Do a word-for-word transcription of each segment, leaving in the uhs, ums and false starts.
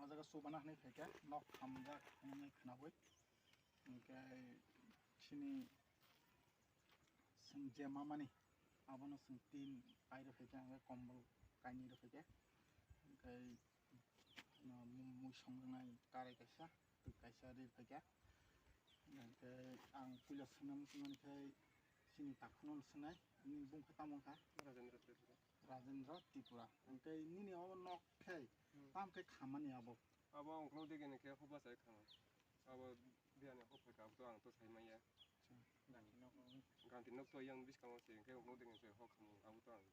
O jaga chubana hinwi phaikha, nok hamjak hinwi khwnawi. Hinkhe chini chwng je mamani, abono chwng tin pairw phaikha, hinkhe kombol kainwi rw phaikha. Hinkhe, no, mu-, mui songjaknai karai kaisa, twi kaisa rir phaikha. Hinkhe ang puila swnam swnam khe chini takhukno swngnai, nini bumung khe tamo wngkha? Rajendra Tripura. Rajendra Tripura. Hinkhe nini o nok khe Hmm. tam khe khamani abo? Abo ang uklok digi ni khe hopla sai khama. Abo biyani hop phaikha, abo to ang to sai manya. Acha. Ganti nok. Ganti nok to yang biskango se, hinkhe uklok digi ni se hok khamo, abo to ang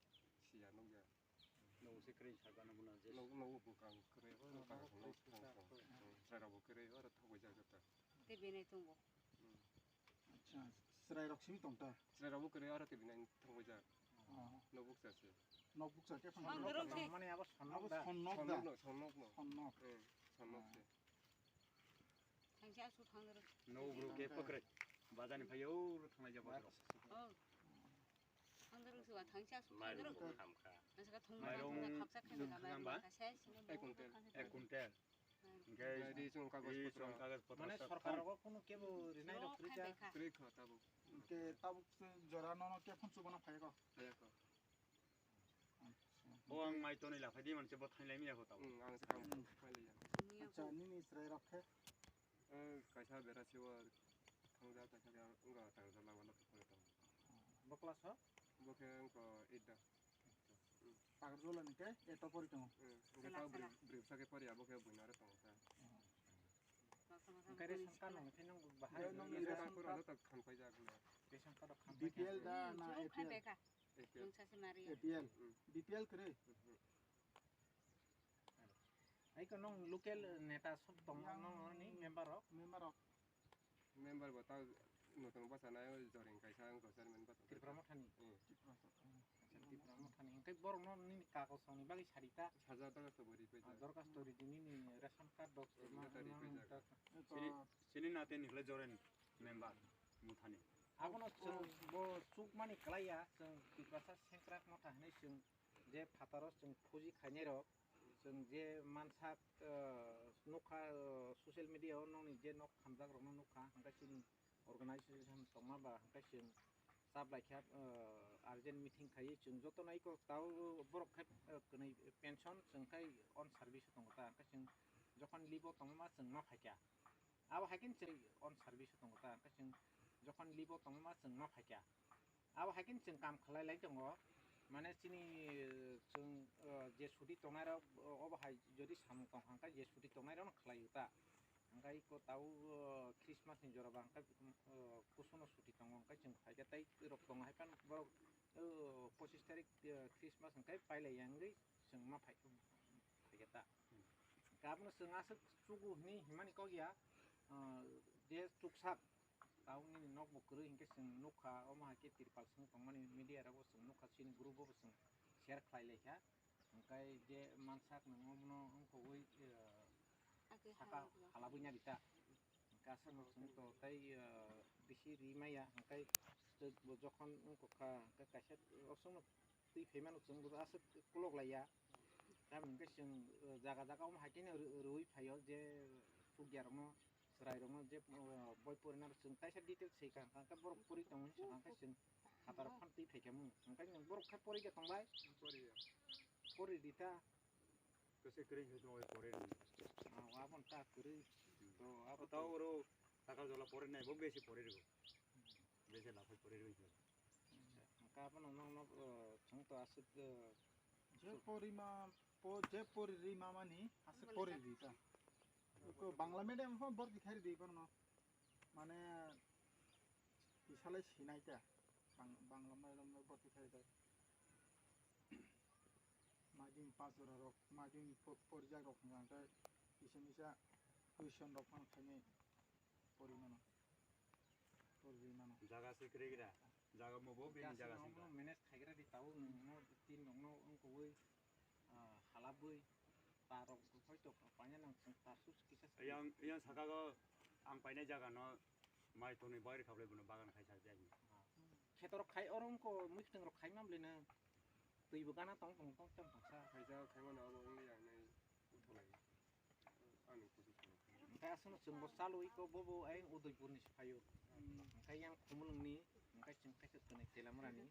siya nukya. Nung se kring sakano muna je. Nung, nung bo kang kre, oh, kang, kang, kang, kang. Sara bo kre, oh, thok bai jak ta. Te bini tongo. Hmm. Acha, chwrai rok simi tong ta? Chwrai rok bo kwrwi aro twi bini thangbai jak. Oh. Nokbuk cha se. Nokbuk cha khe phang. Ang dorong se. Mane abo sonnok da. Sonnok da. Sonnok no, sonnok no. Sonnok. Eh, sonnok se. Thangsi asu thang dorong. No bro ke pakre. Bazani phayo ro thanglai jabo. Oh. Thang dorong se wa thangsi asu thang dorong. Mairum kham kha. Nasa ka thong mairum kham kha. Ek kuntel. Ek kuntel. Hinkhe ri chwng kagoj ri potro. Chwng kagoj potro mane sa sorkar thang. Rogo kunu kebo rinai rok kwrwi kha? Kwrwi kha tabuk. Hinkhe tabuk se jora nono kephon chubana phai kho? Phai kho. Acha. O ang mai tonwi la phai di manse bo thainlai miya kho tabuk. Hmm, ang se kam phai lai ya. Acha, nini chwrai rok khe? Eh, kaisa bera siwa thangja kaisa khe wngkha tangsa lama lama phai tong. Bo class o? Bo khe wngkha eight da. Takarjala ni khe eto pori tongo. Hmm, hwnkhe ta bwrwi, bwrwi bwsa khe pori abo khe buino aro tongo khe. Hwnkhe ration card nang khe nang bahai. Nang ni ration card to khan paijak le. Ration card khan B P L da na A P L? A P L. Nwng sachi mari. A P L. Hmm. B P L kwrwi? Hmm. Hai ko nong local neta sub tong nong ni member rok? Member rok. Member bo ta notong bwsa nai o Joring kaisa wngkha chairman bwsa. Tripura Mothani? Hmm. Tripura Mothani. Acha, Tripura Mothani. Hinkhe borok no nini kagoj rok ni bagwi sadi ta? Sajak dorkhasto bo ri paijak. Ah, dorkhasto ri di nini ration card rok. Hmm, ma, neta ri ma, paijak. Ta. Sini, sini nate ni khlai Joring member Mothani. Abono chwng bo chukmani kwlaiya, chwng Tiprasa sengkrak motha hinwi chwng je phataro chwng phuji khainai rok, chwng je mansak, ah, nukha, ah, social media o nokni je nok hamjak rokno nukha, hwnkhe chini organization tongma ba hwnkhe chwng chaplaikha, ah, urgent meeting khaiwi chwng jotono iko tao borok khe, ah, kwnwi pension chwng khai on service o tongo ta, hwnkhe chwng jokhon leave o tongma chwng ma phaikha. Abo hai khe chwng on service o tongo ta, hwnkhe chwng jokhon leave o tongma chwng ma phaikha. Abo hai khe chwng kam khlai lai tongo, mane chini, eh, chwng, eh, je suti tongnai rok, eh, obo hai jodi samung tong kha hwnkhe je suti tongnai rok no khlai o ta. Hwnkhe iko tao, eh, Christmas ni jora ba hwnkhe, eh, kusu no suti tongo hwnkhe chwng phai khe tei rok tongo hai phano borok, eh, pochis tarik, eh, Christmas hwnkhe pai lai ya wngwi chwng ma phai, phai khe ta. Hwnkhe abono chwng aswk chugo hinwi himani kok ya, eh, je chuksak Tabuk nini nok bo kwrwi hinkhe chwng nukha, omo hai khe tripal swng tongmani media rogo chwng nukha, chini group o bo chwng share khlai lai kha. Hwnkhe je mansak nwng omono wngkogwi, eh, saka halabwi nadi ta. Hwnkhe aswk no chwng to tei, eh, bisi ri maya, hwnkhe bo jokhon wngkha, hwnkhe kaisa oswk no twi phaimano chwng bo aswk kolok laiya. Tamoni hwnkhe chwng, eh, jaga jaga omo hai kheno rw-, rwui phaio je chukya rokno, chwrai rokno je, eh, boi porina rok chwng kaisa detail swi kha, hwnkhe borok pori tongo hinwi sakha, hwnkhe chwng khatarok phano twi phaikha mung. Hwnkhe nwng borok khe pori khe tongbai? Pori ya. Pori di ta. To se kwrwi khe tongbai pori di. Ah, aboni ta kwrwi. Hmm. To abo to oro Takarjala pori nai bo besi pori rw. Besi laphai pori rw. Hwnkhe abono nokno, eh, chwng to aswk, eh, je porima, po-, je pori ri mamani aswk pori ri ta. Iko Bangla medium pho borti khai ri di borno. Mane isalai sinai ta. Bang-, Bangla medium borti khai ri ta. Majing pasora rok, majing po-, porijak rok hwnkha khe kisa misa question rok phano khainai. Pori mano. Pori mano. Jaga se kwrwi gra. Jaga mo bo bini jaga se gra. Manage khaigra di tao nwng no tin nwng no wngkogwi, ah, halabwi ta rok hoito paina nang chwng ta sus kisa. Yang, yang saka go ang painai jaga no mai tonwi bai rwkha bwlai bono bagan khai sa jani. Ah. Khetor khai oro wngko mui khwtwng rok khai mamle nang. Twi bo gana tong tong tong tong tong sa. Khaijak khaimano abo wngya hinwi utholai. Khe aswkno chwngbo chalo iko bobo ayang Udaipurni se phaio. Hwnkhe yang Khumulwngni, hwnkhe chwng khaisa twnwi Telamrani.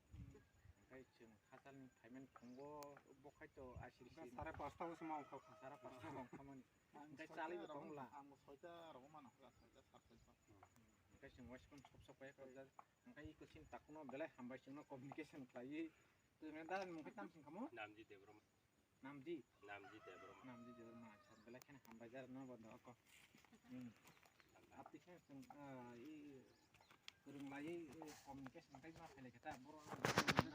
Hwnkhe chwng Khachalni phaimani phungo bo khaito asiri si. Sare pasta bo se ma ongkha. Sare pasta bo ongkha mani. Hwnkhe chalibo tongla. Ang soita rogo mano, soita sat soita. Hwnkhe chwng waisukno sop sop kaya kobjak. Hwnkhe iko sini takhwno belai hambai chwngno communication khlaiwi. Twi mane da mungkhe tam sing kamo? Namji Debbarma. Namji? Namji Debbarma. Namji Debbarma, acha, belai kheno hambai jar no bo do ko. Hmm. Apni khe chwng, ah, i kwrwng lai, i communication tei ma phailai khe ta, borok no